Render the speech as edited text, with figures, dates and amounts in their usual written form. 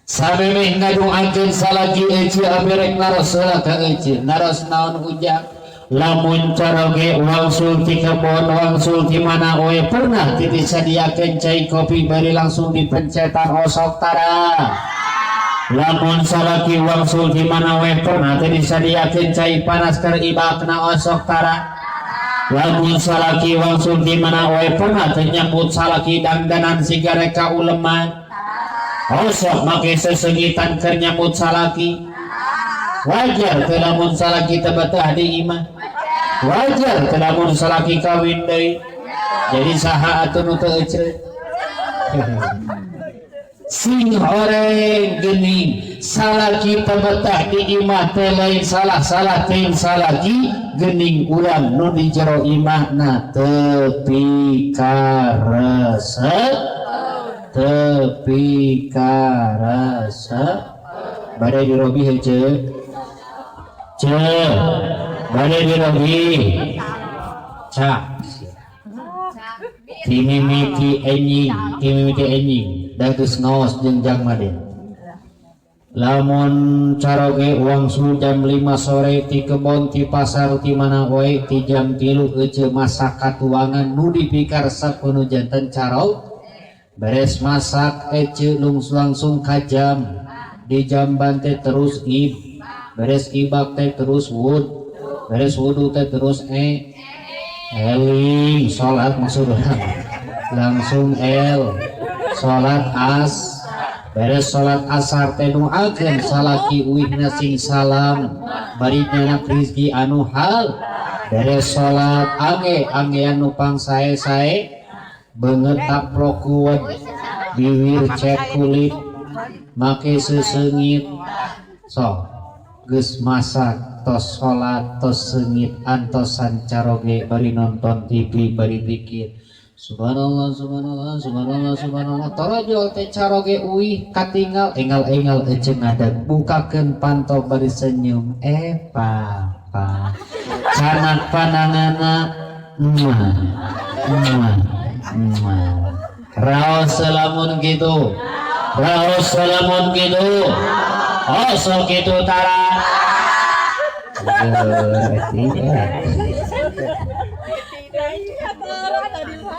Samemeh ngadoakeun salaki ece, abi rek naros heula ka ece. Naros naon, Ujang? Lamun caroge wangsul ti kebon, wangsul ti mana we, pernah teu disadiakeun cai kopi bari langsung dipencetan, osok tara? Lamun salaki wangsul ti mana we, pernah teu disadiakeun cai panas keur ibakna, osok tara? Lamun salaki wangsul ti mana we, pernah teu nyambut salaki dangdanan siga rek ka uleman, osok make sesengitan keur nyambut salaki? Wajar teu lamun salaki teu betah di imah? Wajar teu lamun salaki kawin deui? Jadi saha atuh nu teu ece? Sing horeng geuning, salaki teu betah di imah teh lain salah-salah teh salaki, geuning urang nu di jero imahna teu pikaresep, teu pikaresep. Bade dirobih heuceu ce? Bade dirobih cak timimiti enjing, timimiti enjing da geus ngaos jeung Jang Madin. Lamun caroge wangsul jam 5 sore ti kebon, ti pasar, ti mana wae, ti jam 3 ece masak katuangan nu dipikaresep nu janten carog. Beres masak, ece langsung ka jam, di jamban teh terus beres ibak teh terus wud, beres wudu teh terus eling salat, maksudnya langsung el salat as. Beres salat asar teh doakeun salaki uihna sing salam bari nyanak rizki anu hal. Beres salat, ange angean nu pangsae sae, beungeut taplok kuwed, biwir cet kulit, make seseungit. So geus masak, tos salat, tos seungit, antosan caroge bari nonton TV bari zikir subhanallah, subhanallah, subhanallah, subhanallah. Torojol teh caroge uih katinggal engal-engal ece ngadag, bukakeun panto bari senyum, "Eh, Papa." Canak pananganna, muah muah muah. Raos lamun gitu, raos lamun gitu, osok gitu tara? Aduh, eh. Iya, tara tadi mah.